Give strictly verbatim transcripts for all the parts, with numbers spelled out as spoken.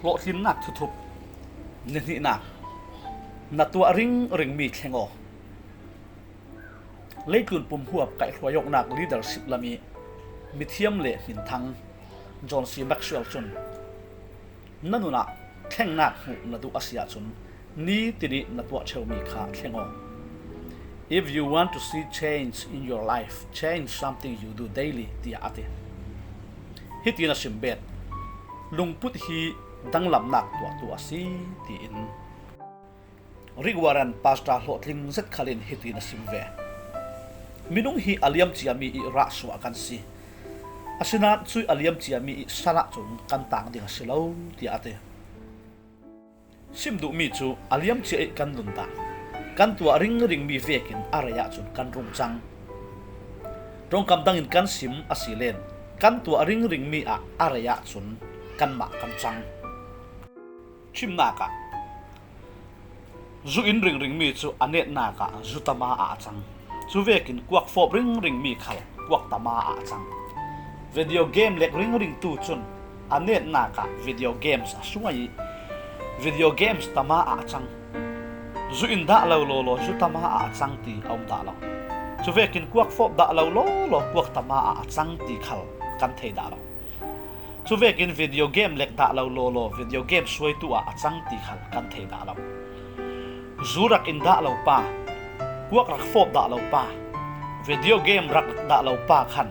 Hlawhtlinnak thuthup. Ni hnihnak. Na tuah ringring mi thleng aw. Leitlun pumhuap kaihhruaiawknak leadership lam i mithiam le hminthang John C. Maxwell cun, na nunah thlengnak hmuh na duh a si ahcun, nitin ih na tuah ṭheumi kha thleng aw. If you want to see change in your life, change something you do daily, tiah a ti. Hitin a sim bet. Lungput hi danglamnak tuahtu a si, tiin Rick Warren pastor hlawhtling zet khal in hitin a sim ve. Minung hi a liamciami ih rahsuah kan si. Asinain cuih a liamciami ih sal ahcun kan tang ding a si lo, tiah a ti. Sim duhmi cu a liamcia ih kan nundan, kan tuah ringringmi vekin a rei ahcun kan rung cang. Ṭongkam dangin kan sim a si len kan tuah ringringmi ah a rei ahcun kanmah kan cang. Ṭhimnak ah, zu in ringringmi cu a netnak ah zu tama ah a cang. Cuvekin kuak fawp ringringmi khal kuak tama ah a cang. Video game lek ringringtu cun a netnak ah video games a suai ih video games tama ah a cang. Zu in dah lo lawlaw zu tama ah a cang ti a um dah lo. Cuvekin kuak fawp dah lo lawlaw kuak tama ah a cang ti khal kan thei dah lo. Cuvekin video game lek dah lo lawlaw video game suaitu ah a cang ti khal kan thei dah lo. Zu rak in dah lo pa, kuak rak fawp dah lo pa, video game rak dah lo pa khan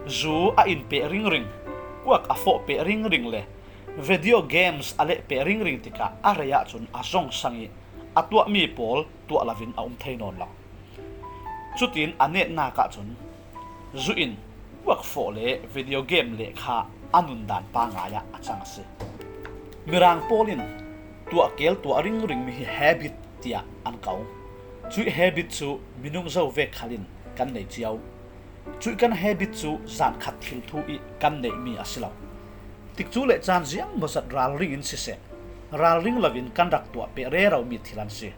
zu a in peh ringring, kuak a fawh peh ringring le video games a leh peh ringring tikah a rei ahcun a zongsang ih a tuahmi pawl tuah loin a um thei nawn lo. Cutin a netnak ahcun zu in kuak fawh le video game leh kha a nundan pa ngai ah a cang a si. Mirang pawl in tuah kel tuah ringringmi hi habit tiah an ko. Cuih habit cu minung zo vek khal in kan nei cio. Cuih kan habit cu zan khat thil thu ih kan neihmi a si lo. Tikcu le caan ziangmawzat ralring in siseh, ralring loin kan rak tuah peh reromi thil an si.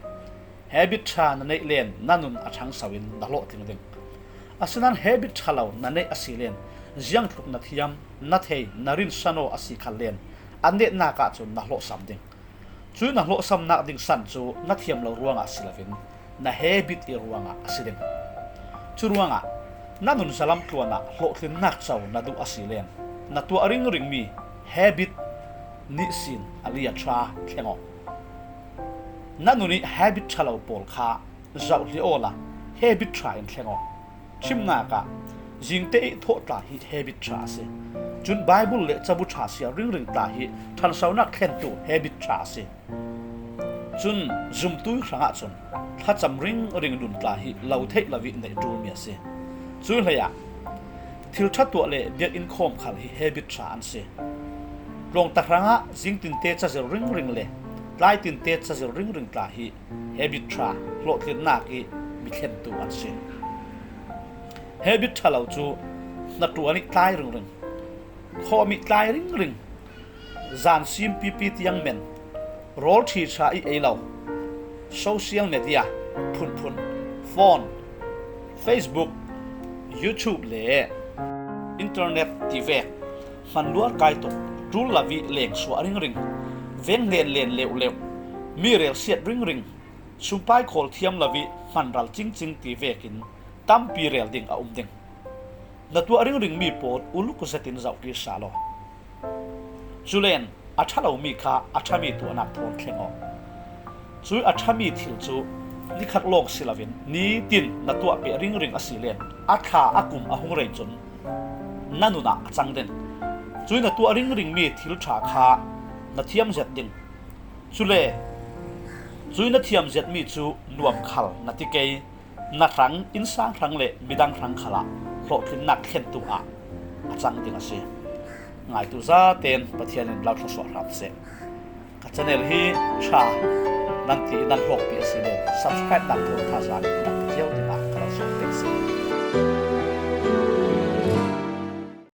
Habit ṭha na neih len na nun a ṭhangso in na hlawhtling ding. Asinain habit ṭha lo na neih a si len ziangtluk na thiam, na thei, na rinsan aw a si khal len a netnak ahcun na hlawhsam ding. Cuih na hlawhsamnak ding san cu na thiam lo ruangah si loin na habit ih ruangah a si ding. Cu ruangah na nun zalam tluan ah hlawhtlinnak co na duh a si len na tuah ringringmi habit nihsin a li a ṭha thleng aw. Na nun ih habit ṭha lo pawl kha zoh hlih awla habit ṭha in thleng aw. Ṭhimnak ah, zingte ih thawh tla hi habit ṭha a si. Cun Baibal le cabu ṭha siar ringring tla hi ṭhansonak thlentu habit ṭha a si. Cun zumtu hrangah cun thlacam ringring nun tla hi lo theih lo ih neih ṭulmi a si. Cuih hleiah thil ṭha tuah le biakinn khawm khal hi habit ṭha an si. Tlawngta hrangah zingtinte cazir ringring le tlaitinte cazir ringring tla hi habit ṭha hlawhtlinnak ih mi thlentu an si. Habit ṭha lo cu hnaṭuan ih tlai ringring, khawm ih tlai ringring, zan sim pipi tiang men, rawl ṭhi ṭha ih ei lo, social media, phunphun, phone, Facebook, YouTube le internet ti vek hmanluar kai tuk, ṭul lo ih lengsuah ringring, veng hnen len leuhleuh, mi relsiat ringring, sumpai khawl thiam lo ih hmanral cingcing ti vekin tampi rel ding a um ding. Na tuah ringringmi pawl uluk zetin zohkir sal aw. Culen a ṭha lomi kha a ṭhami tuahnak thawn thleng aw. Cuih a ṭhami thil cu nikhat lawng si loin nitin na tuah peh ringring a si len a thla a kum a hung rei cun na nun ah a cang ding. Cuih na tuah ringringmi thil ṭha kha na thiam zet ding. Cule cuih na thiam zetmi cu nuam khal na ti kei, na hrang, innsang hrang le midang hrang khalah hlawhtlinnak thlentu ah a cang ding a si. Ngaitu zaten Pathian in lo thluasuah hram seh. Ka channel hi ṭha nan ti ih nan hlawkpi a si le subscribe nak thawn thazaang in na